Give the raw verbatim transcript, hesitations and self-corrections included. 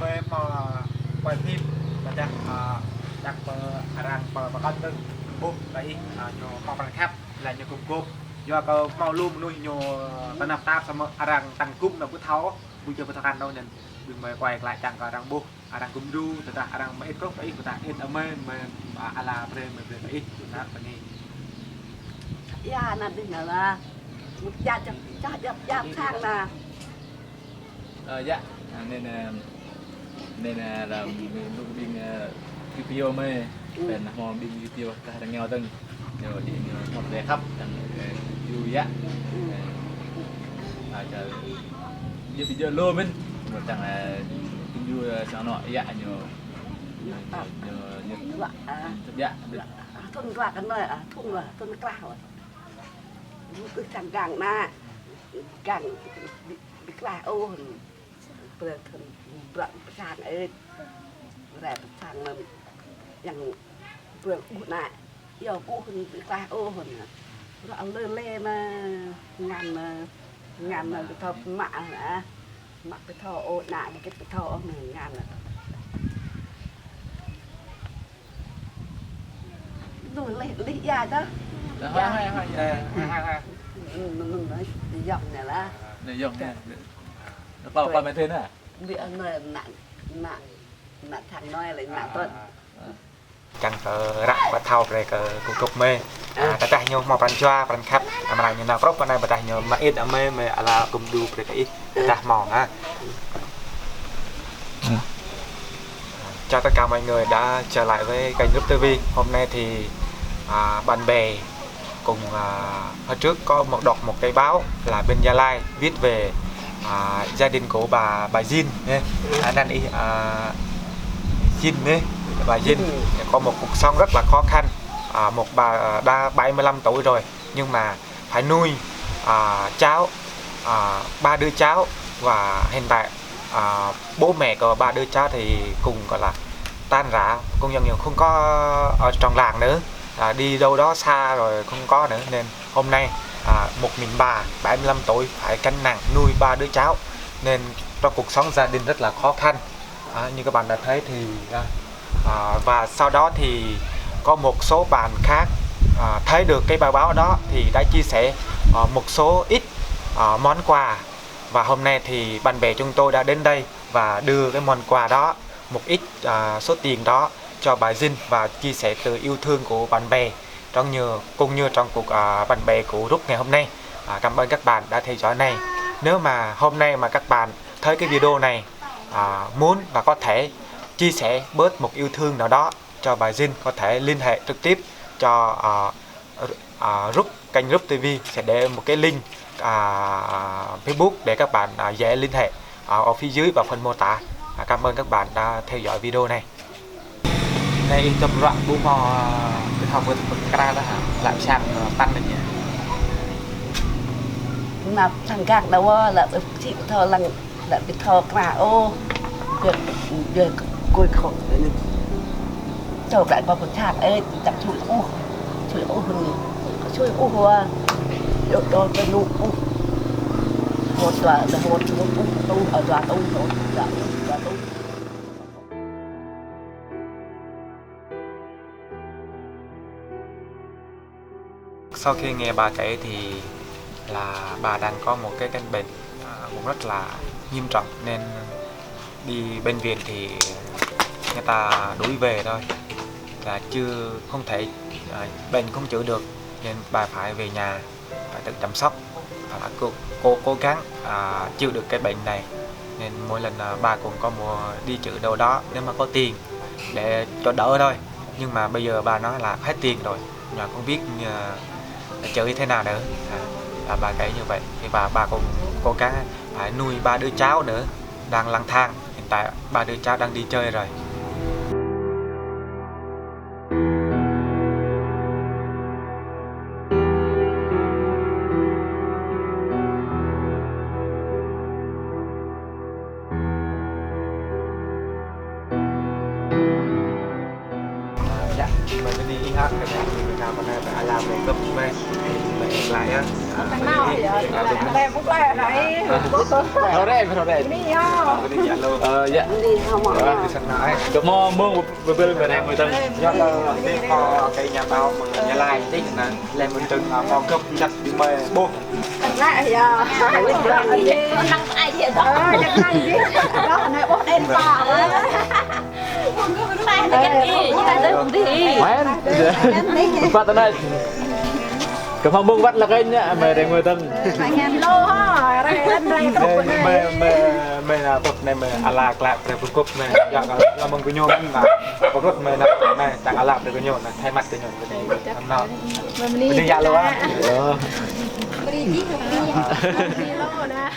Mơi hmâo, ơ, quay phim, tơdah, ơ, čang pơ arăng pơ, pơkŏn dơ̆ng, ƀuh kơ ih, ơ, ñu hmâo pran khăp, laih ñu gum gôp. Yua kơ hmâo lu mơnuih ñu, ơ, tơnap tap samơ̆ arăng tăng gum nao ƀu thâo, ƀu djơ̆ pơthâo kăn nao anŭn. Ƀing mơi quay glaĭ čang kơ arăng ƀuh, arăng gum djru, tơdah arăng mơ-ĭt kơkuh kơ ih, tơdah ĭt amai, mơi, ơ, ala brơi, mơi brơi kơ ih, tơdah pơ anai. Ia, anŭn dih nao lah. Mŭt jăp, jăp, jăp, jăp, jăp, sang lah. Ơ, yă, ơ, anŭn, ơ, anŭn, ơ, lăm ƀing, ƀing, ơ, video mơi, pơ anai hmâo ƀing video kah rơngiao dơ̆ng. Ñu, ñu, ñu hmâo tơlơi khăp, dơ̆ng, ơ, yua yă. Ơ, ơ, kơ, yua video lu mơ̆n, mơ̆ dơ̆ng, ơ, video, ơ, sang anŏ yă ñu, ñu, ñu, ñu, ñu, thâo yă, thŭn dua kơ anai, ơ, thŭn dua, thŭn klah. Ƀu kơ sang gang anai, gang ƀu, ƀu klah ôh. Brơi thŭn bruă pơ sang ĕč. Brơi pơ sang anŭn. Yang brơi ƀuh anai. Yua ƀuh hŭn ƀu klah ôh hŭn. Bruă lơ lê anai. Ngăn anai. Ngăn anai ƀu thâo mă anai. Mă ƀu thâo ôh anai, ƀu kĕt ƀu thâo ôh anai ngăn anai. Anŭn leh, leh ia dah. Hơi, hơi, hơi, hơi, hơi, hơi. Anŭn, anŭn, anŭn, anŭn, yŏng anai lah. Anai yŏng anai. Anai pao, pao mă thê anai. Ƀu anai, ană, ană, ană thang anai lĕ, ană tơ̆t. Čang kơ ră pơthâo brơi kơ gum gôp mơi. Ơ. Ơ, tơdah ñu hmâo pran jua, pran khăp, amra ñu nao krŏp pơ anai, tơdah ñu mă-ĭt amai, mơi ala gum djru brơi kơ ih, tơdah hmâo, ha. Chào tất cả mọi người đã trở lại với kênh Rup ti vi. Hôm nay thì, à, bạn bè cùng, à, hôm trước có một, đọc một cái báo là bên Gia Lai viết về, à, gia đình của bà, bà Jin nhé. À, anh ấy, à, Jin nhé. Bà Jin có một cuộc sống rất là khó khăn. À, một bà, à, đã bảy mươi lăm tuổi rồi nhưng mà phải nuôi, à, cháu, à, ba đứa cháu và hiện tại, à, bố mẹ của ba đứa cháu thì cũng gọi là tan rã, cũng giống như không có ở trong làng nữa, à, đi đâu đó xa rồi không có nữa, nên hôm nay, à, một mình bà bảy mươi lăm tuổi phải gánh nặng nuôi ba đứa cháu, nên trong cuộc sống gia đình rất là khó khăn. À, như các bạn đã thấy thì, à, à, và sau đó thì có một số bạn khác, à, thấy được cái bài báo đó thì đã chia sẻ, à, một số ít, à, món quà. Và hôm nay thì bạn bè chúng tôi đã đến đây và đưa cái món quà đó, một ít, à, số tiền đó cho bà Jin và chia sẻ từ yêu thương của bạn bè trong như, cũng như trong cuộc, à, bạn bè của Rup ngày hôm nay. À, cảm ơn các bạn đã theo dõi này. Nếu mà hôm nay mà các bạn thấy cái video này, à, muốn và có thể chia sẻ bớt một yêu thương nào đó cho bà Jin, có thể liên hệ trực tiếp cho, à, à, Rup, kênh Rup ti vi sẽ để một cái link, à, Facebook để các bạn, à, dễ liên hệ, à, ở phía dưới và phần mô tả. À, cảm ơn các bạn đã theo dõi video này. Anai ih tơm ruă ƀu hmâo, à, ƀu thâo pơkra dah, lăp sang, à, păn anai. Năp thang gak dah wơ̆, lăp ih či ƀu thâo lăng, lăp ƀu thâo kra ôh. Biă, biă kôi khŏ. Čô kơ ƀă pơčah, ơ, čăp čui ôh. Čui ôh anai. Čui ôh wơ̆. Yua đôč kơ lu ôh. Hơt dua, hơt lu ôh. Tŭ, ơ, dua tŭ, dua tŭ, dua tŭ. Sau khi nghe bà kể thì là bà đang có một cái căn bệnh, à, cũng rất là nghiêm trọng nên đi bệnh viện thì người ta đuổi về thôi, là chưa, không thể, à, bệnh không chữa được nên bà phải về nhà, phải tự chăm sóc. Hoặc là cô, cô cố gắng, à, chữa được cái bệnh này. Nên mỗi lần, à, bà cũng có mua đi chữa đâu đó nếu mà có tiền để cho đỡ thôi. Nhưng mà bây giờ bà nói là hết tiền rồi, nhà không biết, à, chữa như thế nào nữa. À, là bà kể như vậy. Thì bà, bà cũng cố gắng phải nuôi ba đứa cháu nữa đang lang thang. Hiện tại ba đứa cháu đang đi chơi rồi. Yă, mơi bơni ih hă, kơ mơi bơni kơ mơi ala mơi gơ̆p mơi, mơi Laih yơh. Hơrê, hơrê. Ơ, yă. Kơmơi mơ̆ng bơbel mơ̆ng reng mơtăng. Yua kơ tơlơi kơ kơ ñu pơtô mơ̆ng ñu laĭ tĭng anŭn. Laih mơtăng, a, mơ̆ng gơ̆p čăt mơi ƀuh. Laih yơh. Ơ, čăt anai dih. Đah anai ƀuh đen pă. Mơ̆n. Pă tơnai. Kơmơi mơ̆ng wơ̆t lăk kơ ñu, mơi reng mơtăng. Mơi, mơi, mơi, mơi, na, pơkŏp anai mơi, ala klă, pre pơkŏp anai. Yua kơ, yua mơ̆ng gơñu mơ̆n na. Pơkŏp mơi na, mơi, čang ala pre gơñu na, thay mặt gơñu. Anŭn. Bơni yă lu ah. Bơni yă lu na.